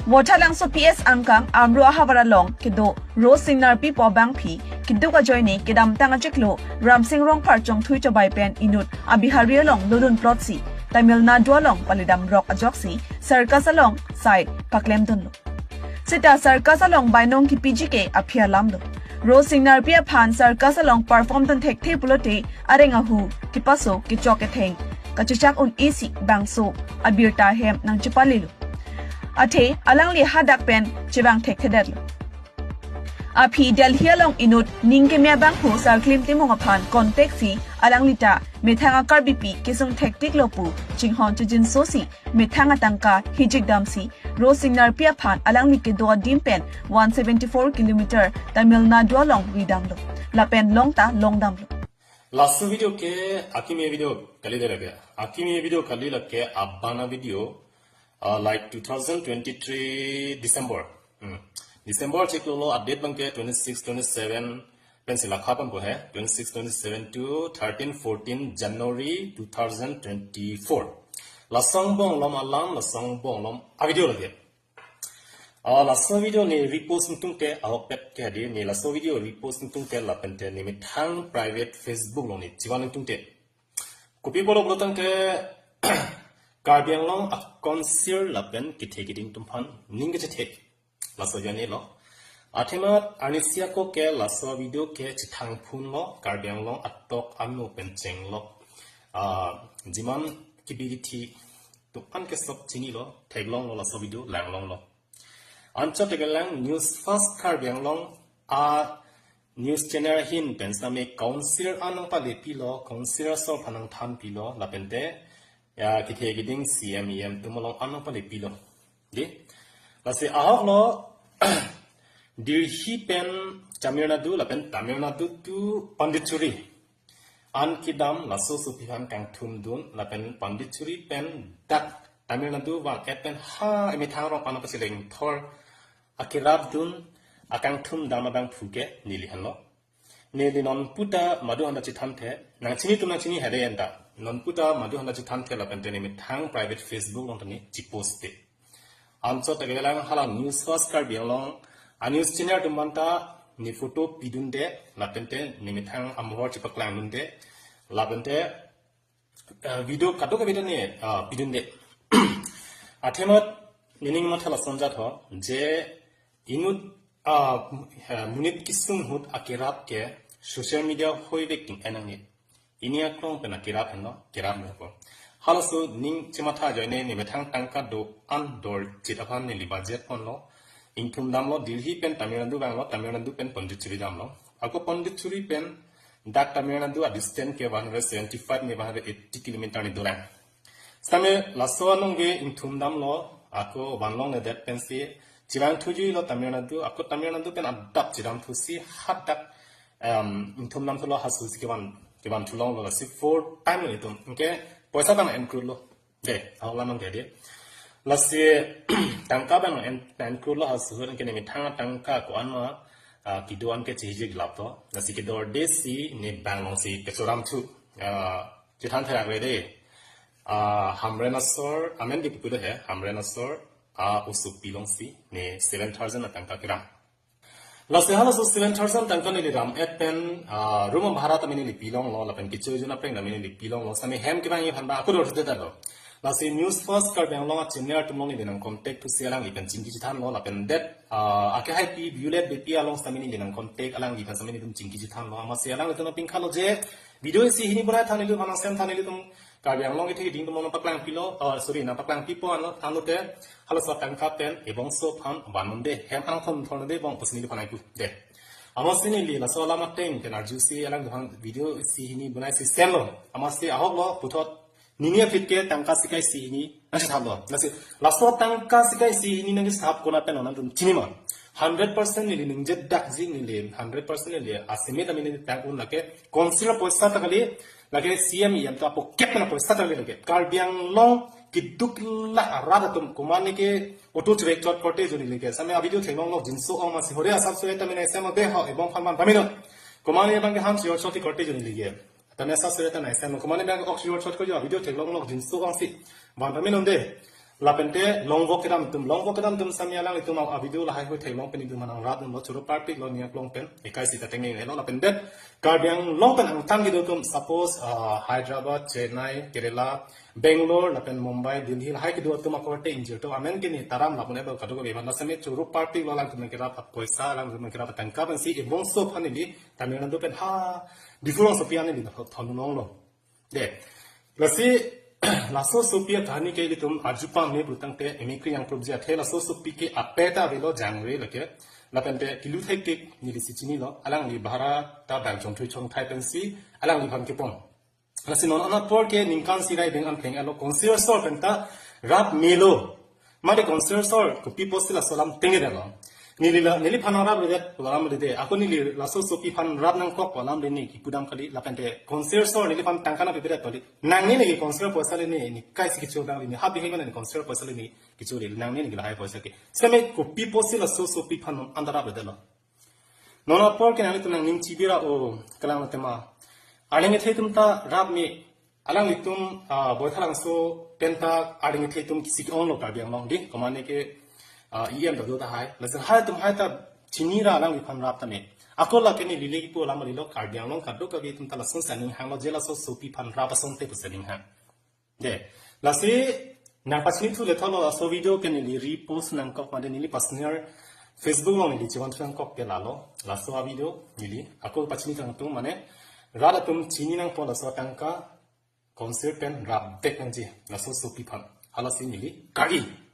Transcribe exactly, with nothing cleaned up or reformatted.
Vothatlangso P S angkang Amro ahavar along kedo Rose Singnarpi pu abangpi keduk ajoine kedamtang achiklo Ramsing Rongphar chongthui chobai pen inut abihari along lodun plot si Tamil Nadu along palidamrok ajoksi circus along side paklemdunlo. Seta circus along bainong kipiji ke aphi alamlo. Rose Singnarpi aphan circus along perform dun thekthe pulote areng ahu kipaso kechok ketheng kachechak un-e si bangso abirta hem nangchepalilo. Athe alangli hadak pen chevang thekthedetlo. Aphi Delhi along inut ning keme abangphu Sarklim Timung aphan contact si alangli ta methang a-Karbipi kesung thektiklo pu chinghon chijinso si methang atangka hijik damsi Rose Singnarpi aphan alangli kedo adim pen one seventy-four kilometer Tamil Nadu along ridamlo. Lapen long ta longdamlo. Laso video ke akimi video kali de lake. Akimi video kali lake abana video, uh, like two thousand twenty-three December. Hmm. December chiklo lo, a-date abangke twenty-six, twenty-seven, pensi lakha ponpo he, twenty-six, twenty-seven to thirteen, fourteen January two thousand twenty-four. Laso angbong alom alam, laso angbong alom a-video lake. Ah, laso video ne repost ingtungte, ahokpet ke hadi, ne laso video repost ingtungte lapente ne methang private Facebook along ne chivan ingtungte. Kopi pulo pulotangte Karbi Anglong a-council lapen kethe keding atum aphan ning kechethe. Laso ajoine lo. Athema arnisi ako ke laso video ke chethangphunlo, Karbi Anglong atok ano pen chenglo. Ah, jiman kibi kithi atum an ke sob chinilo, theklonglo laso video, langlonglo. Anchot tekelang News First Karbi Anglong a-news channel ahin pen sitame council an nangpalepilo, council asor aphan nangthanpilo, lapente ya kethe keding C M, E M atum along an nangpalepilo. Di? Lasi ahoklo Delhi pen Tamil Nadu, lapen Tamil Nadu to Pondicherry an kedam laso asopi aphan kangthumdun, lapen Pondicherry pen dak Tamil Nadu vang-et pen ha emethang arong pano pasileng thor akerapdun akangthumdam abangphu ke neli henlo. Neli nonputa madu handa chethanthe, nangchini atum nangchini hede enta. Nonputa madu handa chethanthe lapente ne methang private Facebook along ta ne chepostde. Anchot tekelang hala News First Karbi Anglong a-news channel atum anta ne photo pidunde, lapente ne methang amohor chepaklangdunde, lapente, eh, video kadokave ta ne, ah, pidunde. Athemat nening matha lason jatho, je inut, ah, eh, monit kesung ahut akerap ke social media hoi vek ting enang ne. Pini aklong pen akerap henlo, kerap lo ko. Halaso ning chematha ajoine ne methang tangka do-an dorchit aphan neli budget ponlo. Ingthumdamlo, Delhi pen Tamil Nadu vanglo, Tamil Nadu pen Pondicherry damlo. Ako Pondicherry pen dak Tamil Nadu a-distance ke one hundred seventy-five ne one hundred eighty kilometer ne dolang. Sitame laso anong ke ingthumdamlo, ako vanlongledet pensi chevangthujuilo Tamil Nadu, ako Tamil Nadu pen adap chedamthusi hadak, em, ingthumdamthulo, halaso si kevan, kevanthulonglo, lasi four time ilitum. Anke poisa abang enkrulo. De, ahok lam anke de. Lasi tangka abang en-, enkrulo, halaso ahut anke ne methang tangka ko-an ma, ah, kedo an ke chihijik lapto. Lasi kedorde si ne bang along si kechoramthu. Ah, chethan therak re de. Ah, Hamren asor, amen di pupudo he, Hamren asor, ah, osopi along si ne seven thousand atangka keram. Lasi halaso seven thousand tangka neli ram-et pen, ah, room bhara ta neli pilonglo, lapen kecho-ejun apreng ta neli pilonglo, sitame hem kevangji aphan ba ako dorchit detlo. Lasi News First Karbi Anglong a-channel atum along neli nangcontact thusi alangli pen chingki chethanlo, lapen det, ah, akehaipi view let bepi along sitame neli nangcontact, alangli pen sitame nelitum chingki chethanlo, amatsi alanglitum nangpinkhalo je video isi hini bonai than nelitum, nangsemtha nelitum Karbi Anglong kethe keding atum nangpaklangpilo, oh, sorry, nangpaklangpipo anlo, anlote halaso tangka pen ebongso aphan vannon de, hem angthon thon de bong pusi neli phanai pu de. Amatsi neli laso alam ateng pen arjusi alangphan video isi hini bonai si send lo. Amatsi ahoklo, puthot nini aphi ke tangka sikai isi hini nangchethaplo. Lasi laso tangka sikai isi hini nangchethap konat pen nangtum chinima. Hundred percent neli ningje dakji, neli hundred percent neli aseme ta neli tang un lake council apoisa ta kali, lake C M E M atum apocket pen apoisa ta kali lake. Karbi Anglong keduk la arat atum komatne ke auto chevek chot korte ajoine lake. Sitame a-video theklonglok jinso ong amatsi hore asap sore ta mena isem de ho ebong aphan van pamino. Komatne abang ke han sure chot korte ajoine lake. Tame asap sore ta naisem, komatne abang ke ok sure chot ko jo, a-video theklonglok jinso ong si van pamino de. Lapente longvok kedam atum, longvok kedam atum sami alanglitum a-video lahai hui theklong pen itum aphan nangrap dunlo, choro parpiklo, ning aklong pen, ekai sita tengeng elo. Lapen det Karbi Anglong pen angtan kedo atum, suppose, ah, Hyderabad, Chennai, Kerala, Bangalore, lapen Mumbai, Delhi, lahai kedo atum akorte ingjir atum amen ke neli taram lapu-an ebo kadokave aphan. Laso amei choro parpiklo, alangtum nangkerap apoisa, alangtum nangkerap atangka pensi ebongso aphan neli Tamil Nadu pen ha Diphu rongsopi an neli thondun longlo. De, lasi laso asopi akahani ke ilitum arju pame pulotangte emikri yang prubji athe laso asopi ke apet ta avelo, jangre lake. Lapente kilu thektik neli si chinilo, alangli bhara ta bang chongthui chongthai pensi alangliphan kepon. Lasi non anat apor ke ningkan sirai deng an pleng alo, council asor pen ta rap melo. Mate council asor kopi apotsi laso alam tengedetlo. Neli la, neliphan nangrap ledet pu alam lede. Ako neli laso asopi aphan rap nangkok pu alam le neli kipudam kali, lapente council asor neliphan tangka nangpipedet kali. Nangne neli council apoisa le neli, neli kaisi kecho dang le neli, ha bihe mana neli council apoisa le neli kecho le, nangne neli lahai apoisa ke. Seme kopi apotsi laso asopi aphan non anta rap ledetlo. Non apor ke nanglitum nangning chibira o, kalang tema. Arleng kethe atum ta rap me, alanglitum, ah, Boithalangso pen ta arleng kethe atum kisik onglo Karbi Anglong di, komane ke, ah, E M ta do tahai. Lasi lahai atum hai ta chinira alangliphan rap tame. Ako lake neli le kipu alam kalilo, Karbi Anglong kadokave atum ta lasonsi aning hanglo, je laso asopi aphan rap asonte pusi aning hang. De, lasi nangpachini thu le tholo, laso video ke neli repost nangkok mate neli personal Facebook along neli chevanthu nangkok ke lalo, laso avideo neli ako pachini thangtung mane rat atum chini nangpo laso atangka council pen rap vek nangji laso asopi aphan. Halasi neli kari.